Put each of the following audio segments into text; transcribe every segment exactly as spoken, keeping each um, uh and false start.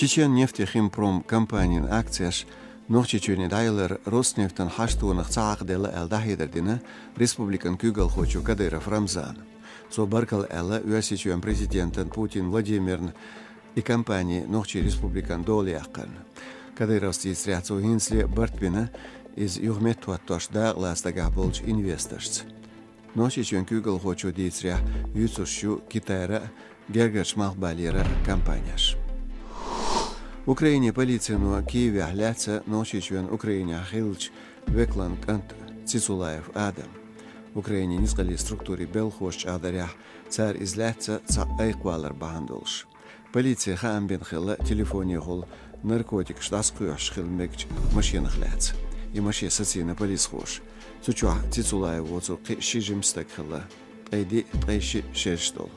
Чечен нефтехимпром компанин акцеш Нохчийчоьне дӀаялар Роснефтан хьаштонах ца хьакхаделла аьлла дӀахьедар дина республикан куьйгалхочо Кадыров Рамзана. Цо баркалла аьлла Оьрсийчоьнан президентан Путин Владимирна и компани Нохчий республикан дола яьккхарна. Кадыровс дийцарехь, цо хӀинцале барт бина иза юха меттахӀоттош дакъалаца дагахь болчу инвесторшца. Нохчийчоьнан куьйгалхочо дийцарехь, юьйцурш ю Китайра а, гергарчу Малхбалера а компанеш. Украинин полицино Киевехь лаьцна Нохчийчоьнан Украинехь хиллачу векалан кӀант Цицулаев Адам. Украинин ницкъаллин структурийн белхахоша чӀагӀдарехь, цара иза лаьцна цхьа айкхвалар бахьана долуш. Полице хаам бина хилла телефонехула наркотикаш дӀасакхоьхьуш хила мегачу машенах лаьцна. И машен сацийна полисхоша. Цу чохь Цицулаев воцург кхин а ши жима стаг хилла, ткъе диъ, ткъе шиъ шераш долу.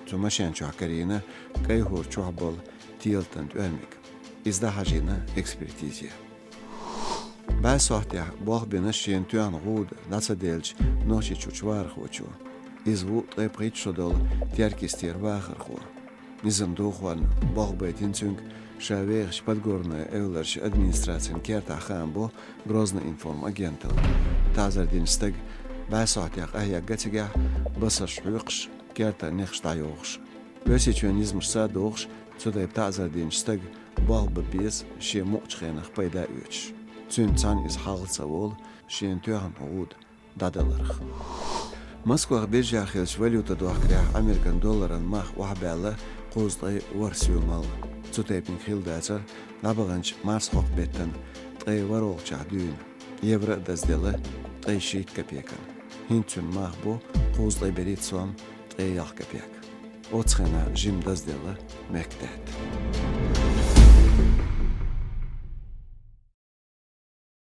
Цу машен чохь карийна кӀайхьура чохь болу телатан тӀоьрмиг. Иза дӀахьажийна экспертизе. БӀе сохьтехь болх бина шена тоьхна гӀуда дӀа ца деллачу Нохчийчуьрчу вахархочо. Иза ву ткъе пхийтта шо долу Теркйистера вахархо. Низаман духарна болх байтина цуьнга ша вехачу Подгорное эвларчу администрацин кертахь хаам бо Грозный информ агенталла. ТаӀзар динчу стага бӀе сохьтехь къахьегна цигахь, басарш хьоькхуш, кертан нехаш дӀайохуш. Оьрсийчоьнан низамашца а догӀуш, цу тайпа таӀзар динчу стага болх бан беза, шен мукъачу хенах пайда оьцуш. Цуьнца цхьаьна иза хьалха ца волу шена тоьхна гӀуда дӀадаларх. Москвахь биржехь хиллачу валюта дохкарехь Американ долларан мах охьабаьлла кхузткъе ворхӀ сом мал. Цу тайпаниг хилла дацара дӀабаханчу марсхьокху беттан ткъе ворхӀалгӀачохь дуьйна. Евро а дазделла ткъе шийтта копекана. ХӀинца цуьнан мах бу кхузткъе берхӀитта сом ткъе ялх копек. Оццу хенахь жимма дазделла мехкан тӀе.